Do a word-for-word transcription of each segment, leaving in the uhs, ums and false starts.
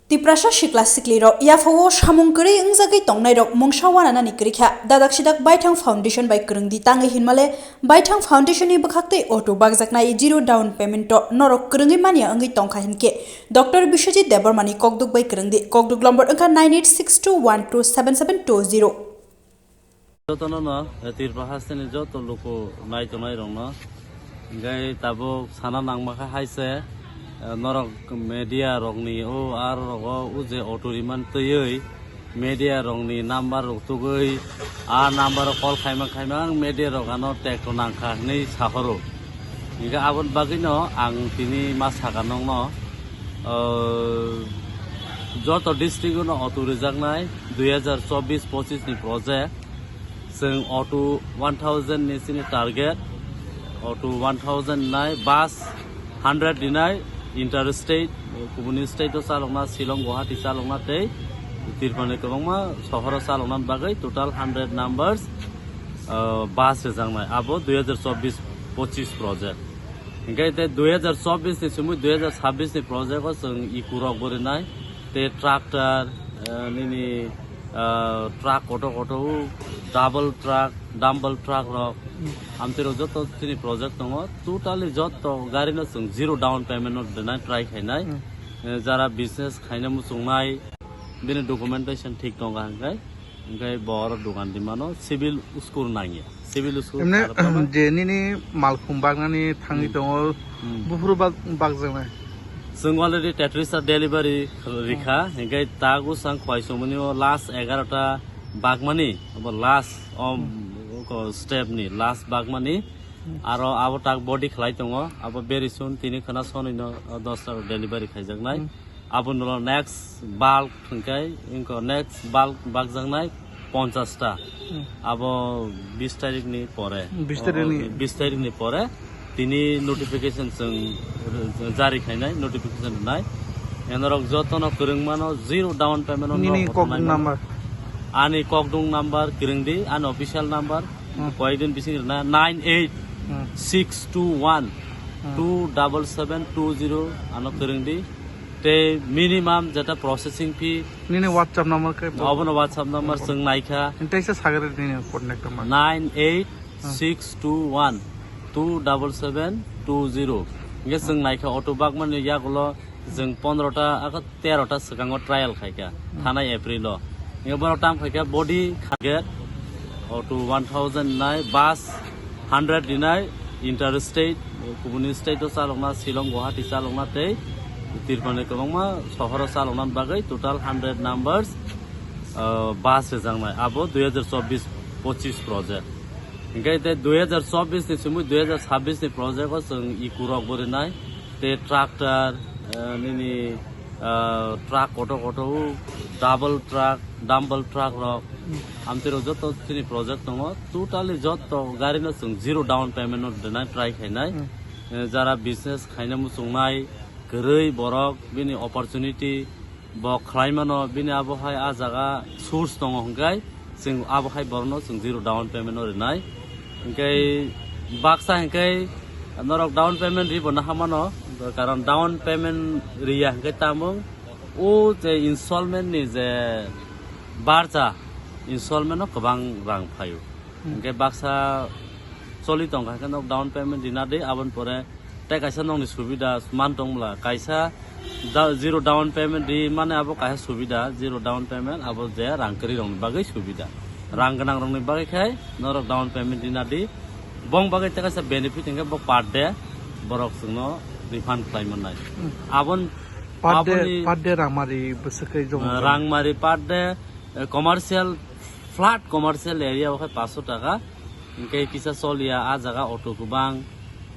Tiprasa sikla siklirok yaphao samung kwrwi wngjagwi tongnairok mungsa wananani kwrwikha. Dadak sidak Baithang Foundation bai kwrwngdi tangwi hinmale Baithang Foundation ni bwkhaktwi auto bakjaknai zero down payment o norok kwrwngwi manya wngwi tongkha hinkhe Doctor Biswajit Debbarma ni kokduk bai kwrwngdi. Kokduk lombor wngkha nine eight six two one two seven seven two zero. Jotono no, eh, Tripura hasteni joto luku nai tongnai rokno. Hinkhe tabuk sana nangma kha hai se, eh, norok media rokni o ar rogo o je auto riman twiwi media rokni number rok tugwi a number o call khaima khaima ang media rok ano tekto nangkha hinwi sahoro. Hinkhe aboni bagwino ang tini ma saka nokno, ah, joto district-o no auto rijaknai dui hazar chobbish pochis ni project. Chwng auto one thousand ni chini target, auto one thousand nai, bus hundred dinai, interstate, kubuni state-o chalokna, Shillong, Guwahati chalokna tei Tripurani kwbangma sohoro chalokna bagwi total hundred numbers, ah, bus rijaknai. Abo dui hazar chobbish pochis project. Hinkhe tei dui hazar chobbish ni simi dui hazar chabbish ni project o chwng ikurok bo rinai. Tei tractor, eh, nini, eh, truck kotor kotor, double truck, dumbbell truck rok. Amtwi rok joto chini project tongo. Totally joto gari no chwng zero down payment no rinai try khainai. Hmm. Eh, jara business khaina muchungnai, bini documentation thik tongo hinkhe. Hinkhe bo oro dogan di mano, civil score nangya. Civil score emne, kharwi tongma. Je nini malkhung baknani thangwi Hmm. tongo, Hmm. buphuru bak-, bakjaknai. Chwng already Tetris ta delivery rikha, Hmm. hinkhe tago sang khwai songmani o last egarota bakmani, abo last o Hmm. ko step ni last bakmani. Hmm. Aro abo tak body khlai tongo, abo very soon tini khwna sonwi no, o, dosta delivery khaijaknai. Hmm. Aboni ulo next bulk hwnkhe, inko next bulk bakjaknai ponchash ta. Hmm. Abo bis tarikh ni pore. Bis tarikh ni? O, bis tarikh ni pore tini notification chwng jari khainai, notification rwnai. Enorok jotono kwrwng mano, zero down payment o nini nok kokdung hotonai mano. Number? Ani kokdung number kwrwng di, ani official number. Hmm. Koyekdin bising rwna, nine eight six two one two double seven two zero ano kwrwng di. Tei minimum jeta processing fee. Nini WhatsApp number khe? Obono WhatsApp number chwng naikha. Teisa sagari nini contact number. Nine eight six two one two double seven two zero. Hingke chwng naikha auto bakmani yagulo chwng pondro ta aka tero ta swkango trial khaikha, thanai April o. Hingke borok tam khaikha body khaget auto one thousand nai, bus hundred dinai, interstate, kubuni state o chalokna, Shillong, Guwahati chalokna tei Tripurani kwbangma sohoro chalokna bagwi total hundred numbers, ah, bus rijaknai. Abo dui hazar chobbish pochis project. Hingke tei dui hazar chobbish ni simi dui hazar chabbish ni project o chwng ikurok bo rinai. Tei tractor, ah, nini, ah, truck kotor kotor, double truck, dumbbell truck rok, amtwi rok joto chini project tongo. Totally joto gari no chwng zero down payment no rwnai try khainai. Hmm. Eh, jara business khaina muchungnai, kwrwi borok bini opportunity bo khlai mano, bini abo hai ah jaga source tongo hwnkhe, chwng abo hai borokno chwng zero down payment no rwnai. Hwnkhe baksa hwnkhe norok down payment ri bo naha mano, karon down payment riya hwnkhe tamo o je installment ni je barja, installment no kwbang rang phaio. Hmm. Hwnkhe baksa choli tongkha khe nok down payment rina de, aboni pore tei kaisa nokni subida man tong bwla, kaisa da-, zero down payment ri mane abo kaisa subida, zero down payment abo je rang kwrwi rokni bagwi subida. Rang gwnang rokni bagwi khai norok down payment rina di, bong bagwi tei kaisa benefit hwnkhe bo per day borok chwngno refund khlai mannai. Hmm. Abon-, Per day, aboni, per day rangmari bwswk khe joma, eh, joma? Rangmari per day, eh, commercial, flat commercial area o khe paanch sho taka, hwnkhe kisa choliya ah jaga auto kwbang,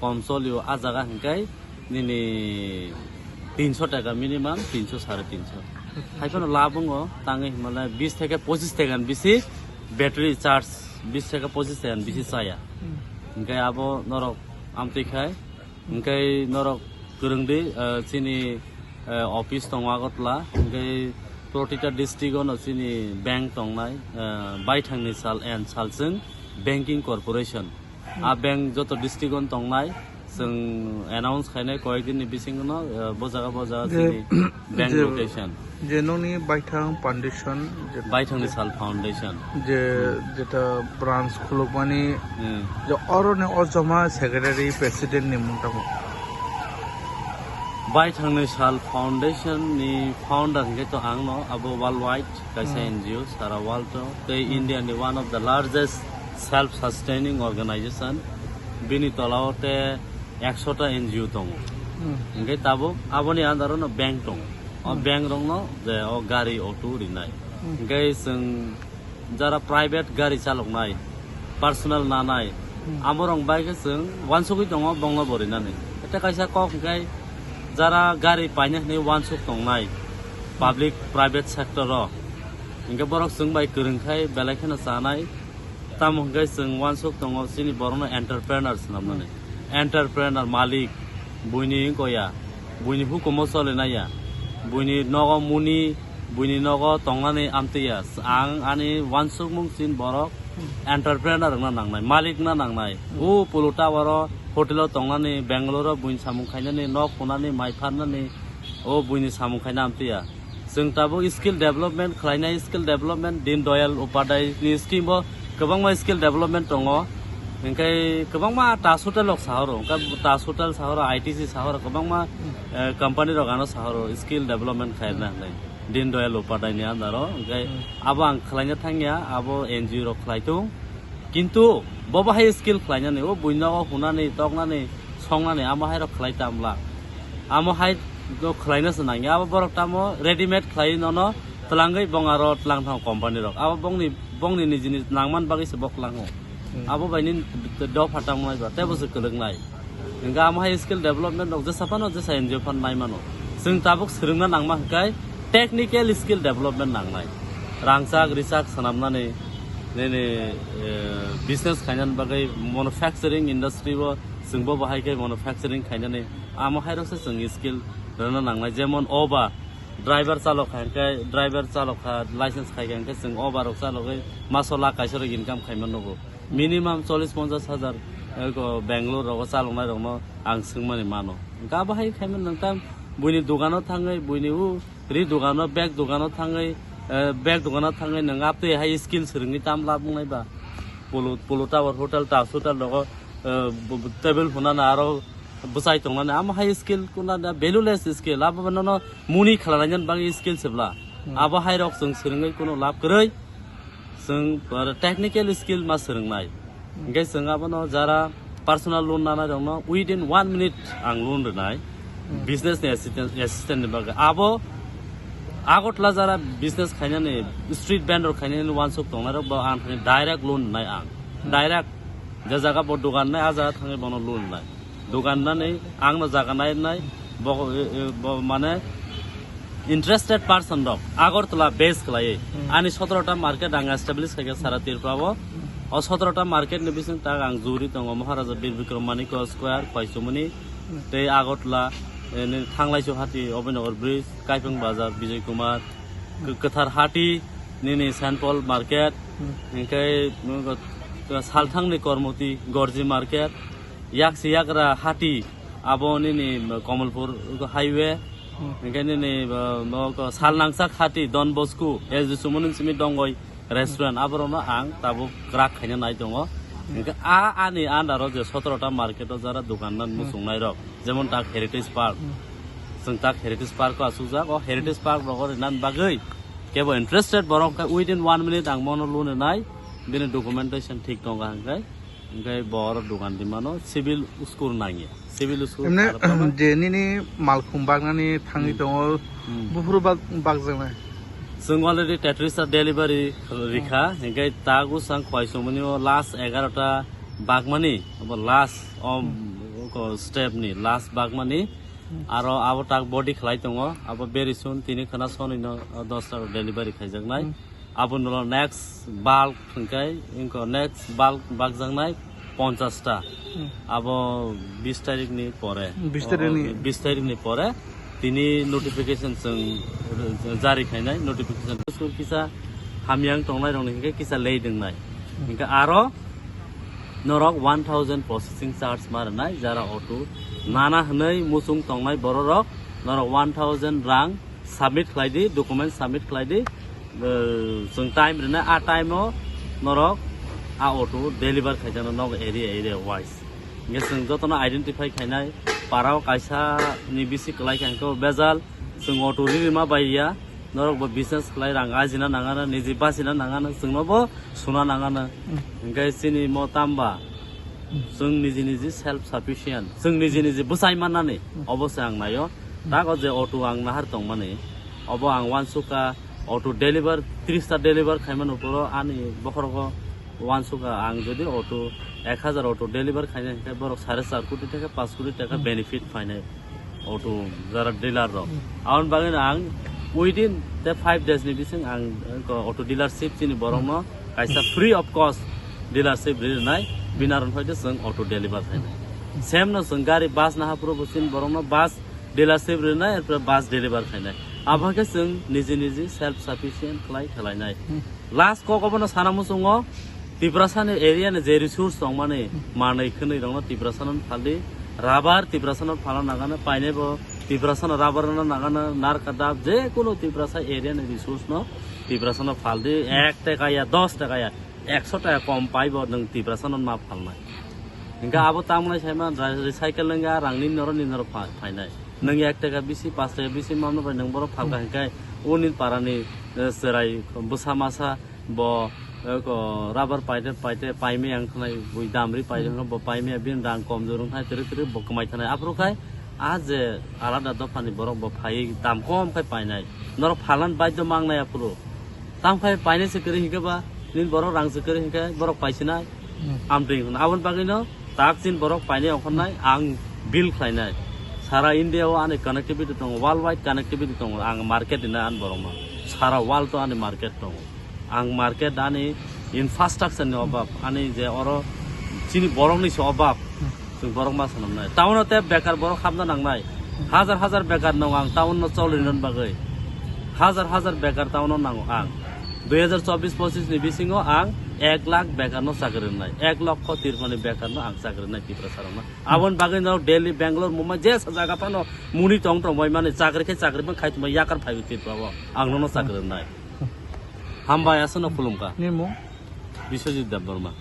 kom cholio ah jaga hwnkhe nini tinso taka minimum, tinso, sare tinso. Haiphano lab wngo, tangwi hwnmale bis theke pochis taka ni bisi battery charge, bis theke pochis taka ni bisi chaya. Hmm. Hwnkhe abo norok amtwi khai, hwnkhe norok kwrwng di, eh, chini, eh, office tongo Agartala, hwnkhe protita district o no chini bank tongnai, eh, baithangni sal and salswng banking corporation. Hmm. A bank joto district o tongnai, Chwng announce khainai koyek din ni bisingo no, eh, bo jaga bo jaga Je, chini bank je, location. Je nokni Baithang Foundation, je, Baithangni Sal Foundation. Je, hmm, jeta branch khulukmani, hmm, je oro ni o joma secretary president ni mung tamo. Baithangni Sal Foundation ni founder hwnkhe to ang no, abo worldwide kaisa, hmm, N G O, sara world o, tei, hmm, India ni one of the largest self sustaining organization. Bini tola o te ekso ta N G O tongo. Hmm. Hwnkhe tabuk aboni under o no bank tongo. O, hmm, bank rok no je o gari auto rinai. Hmm. Hwnkhe chwng jara private gari chaloknai, personal nanai, hmm, amorok bai khe chwng uansugui tongo bongno bo rinani. Tei kaisa kok hwnkhe jara gari paina hwnwi uansuk tongnai public private sector o, hwnkhe borok chwng bai kwrwng khai belai kheno chanai. Tamo hwnkhe chwng uansuk tongo chini borokno entrepreneur swnamnani. Entrepreneur malik, buini wngkha ya, buini hukumo cholinai ya, buini nogo muni, buini nogo tongnani amtwi ya. Ang ani uansukmung chini borok entrepreneur wngna nangnai, malik wngna nangnai. O Polo Tower o, hotel o tongnani, Bangalore o buini samung khainani, nok hunani, mai pharnani, o buini samung khaina amtwi ya. Chwng tabuk skill development khlainai, skill development Deen Dayal Upadhyay ni scheme o kwbangma skill development tongo. Hwnkhe kwbangma TASC hotel rok sahoro, hwnkhe TASC hotel sahoro, I T C sahoro, kwbangma, eh, company rok ano sahoro skill development khaina hwnwi Deen Dayal Upadhyay ni under o. Hwnkhe, hmm, abo ang khlaina thangya, abo N G O rok khlai thung. Kintu bo bahai skill khlainani, o buino o hunani, toknani, songnani, amo hai rok khlai tamla. Amo hai no khlaina se nangya. Abo borok tamo readymade khlai nono twlangwi bong aro twlang thango company rok. Abo bongni, bongni nijini nangman bagwi se bo kwlango. Hmm. Abo bai ni dopha tamo nai ba, tebo se kwlwknai. Hwnkhe amo hai skill development rok jesa phano jesa N G O phano nai mano. Chwng tabuk swrwngna nangma hwnkhe technical skill development nangnai. Rangchak richak swnamnani nini, eh, business khainani bagwi manufacturing industry o chwngbo bahai khe manufacturing khainani amo hai rokse chwng skill rwna nangnai. Jemon oba driver chalok kha hwnkhe, driver chalok kha license khai kha hwnkhe chwng oba rok chalogwi maso lakh kaisa rok income khaima nugo. Minimum chollish ponchash hajar, eh, ko Bangalore rogo chaloknai rokno ang swngmani mano. Hwnkhe abo hai khaimani nwng tam buini dogano thangwi, buini u ri dogano, bag dogano thangwi, eh, bag dogano thangwi nwng aptwi hai skill swrwngwi tam lab wngnai ba? Polo, Polo Tower hotel, TASC hotel rogo, eh, bu-, bu-, table hunana aro bwchai tongnani, amo hai skill kuna da valueless skill, abo nono muni khlainani bagwi skill se bla. Hmm. Abo hai rok chwng swrwngwi kuno lab kwrwi. Chwng, uh, technical skill ma swrwngnai. Hmm. Hwnkhe chwng abono jara personal loan nanai rokno within one minute ang loan rwnai. Hmm. Business ni assistant, assistant ni bagwi. Abo Agartala jara business khainani, street vendor khainani uansuk tongnai rok bo ang thani direct loan rwnai ang. Hmm. Direct je jaga bo dogan nai, a jaga thangwi bono loan rwnai. Dogan nani ang no jaga nai nai, bo, e, e, bo mane interested person rok Agartala base khlaiwi. Hmm. Ani sotoro ta market ang establish khaikha sara Tripura o. O sotoro ta market ni bising tak ang juri tongo Maharaja Bir Bikram Manikya Square, Khwaichumuni, hmm, tei Agartala, e, ni Thanglaisu Hati, Abhinanagar Bridge, Kaipeng Bazar, Bijoy Kumar, K-, Kwthar Hati, nini Saint Paul Market, hmm, hingke, mm, Salthangni Kormoti, Gorji Market, Yaksi Yagra Hati, abo nini Kamalpur highway, hmm, hingke nini, uh, nok Salnangsak Hati, Don Bosco, S D Sumon simi Dongoi restaurant, aborokno ang tabuk kwrak khaina nai tongo. Hmm. Hingke a ani under o je sotoro ta market o jara dokan nan, hmm, muchungnai rok, jemon tak Heritage Park. Hmm. Chwng tak Heritage Park o achukjak, o Heritage Park rogo rinani bagwi kebo interested borok khe within one minute ang bono loan rwnai, bini documentation thik tongo hwnkhe, hwnkhe bo oro dogan di mano, civil score nangya, civil score. Emne, kharokma je nini malkhung bagnani thangwi, hmm, tongo, hmm, buphuru bag-, bagjaknai. Chwng already Tetris ta delivery rikha, hmm, hwnkhe tago sang khwai sumuni o last egarota bagmani, abo last o, hmm, o step ni last bagmani. Hmm. Aro abo tak body khlai tongo, abo very soon tini khwna sonwi no, o, dos ta delivery khaijaknai. Hmm. Abo nulo next bulk hwnkhe, inko next bulk bakjaknai ponchash ta. Hmm. Abo bis tarik ni pore. Bis tarik ni? O, bis tarik ni pore tini notification chwng jari khainai, notification. Sur kisa hamyang tongnai rokni hwnkhe kisa late wngnai. Hmm. Hwnkhe aro Norok one thousand processing charge ma rwnai, jara auto nana hwnwi muchung tongnai bororok norok one thousand rang submit khlai di, document submit khlai di. Eh, chwng time rwnai, a time o norok a auto deliver khaijano nok area area wise. Hingke chwng jotono identify khainai, parao kaisa ni bisi kwlai kha hingke bejal, chwng auto ririma bai ya, norok bo business khlai rang ajina nangano, niji bachina nangano, chwngno bo suna nangano. Hingke chini mo tamba, chwng niji niji self sufficient, chwng niji niji bwchai mannani, obo se ang naio. Tago je auto ang nahar tongmani, obo ang uansukha, auto deliver, tris ta deliver khaimani uphuru ani bokhorogo uansukha, ang jodi auto ek hajar auto deliver khainai hingke borok sare char koti theke panch koti taka benefit phainai auto jara dealer rok. Aboni bagwi ang within the five days ni bising ang, eh, auto dealership chini borokno kaisa free of cost dealership rinai, bini aron hoite chwng auto deliver khainai. Same no chwng gari bus naha phuru bo chini borokno bus dealership rinai, erpore bus deliver khainai. Abo khe chwng niji niji self sufficient khlai thwlainai. Last kok obono sana muchungo, Tiprasani area ni je resource tongmani manwi khwnwi rokno Tiprasano phaldi, rubber Tiprasano phalna nangano, painai bo Tiprasano rubber no nangano, narka dab je kunu Tiprasa area ni resource no Tiprasano phaldi, ek taka ya, dos taka ya, ekso taka kom paibo nwng Tiprasano ma phalnai. Hingke abo tamnai saima recycle nangya rangni noro ni noro pha-, phainai. Nwng ek taka bisi, panch taka bisi mamno bai nwng borok phalka hingke uni parani, eh, chwrai bwsa masa bo, eh, ko rubber paite paite paimaya wngkha nai, bui damri paite wngkha bo paimaya bini rang kom jora wngkha nai, tiri tiri bo kwmai thanai. Aphuru khai a je alada dophani borok bo phaiwi dam kom khai painai. Norok phalan baidyo mangnai aphuru. Tamo khai painai se kwrwi hingke ba, nini borok rang se kwrwi hingke borok paisinai. Amtwi hwn aboni bagwino tak chin borok painai ongkhornai, ang build khlainai. Sara India o ani connectivity tongo, worldwide connectivity tongo, ang market rinai ani borokno. Sara world o ani market tongo. Ang market ani infrastructure ni obab, ani je oro chini borok ni se obab, chwng borok ma sanamnai. Town o te bekar borok hapna nangnai. Hajar hajar bekar nang ang town no choli rwna bagwi. Hajar hajar bekar town o nango ang. Dui hajar chobbish pochis ni bisingo ang ek lakh bekar no chakri rwnai, ek lokho tirpani bekar no ang chakri rwnai Tiprasa rokno. Aboni bagwi no Delhi, Bangalore, Mumbai jesa jaga phano muni tong tong bai mani chakri khe chakri bang khai tongmani yakar phaiwi Tripura o ang nono chakri rwnai. Hambai aswkno khulumkha. Nini mung? Biswajit Debbarma.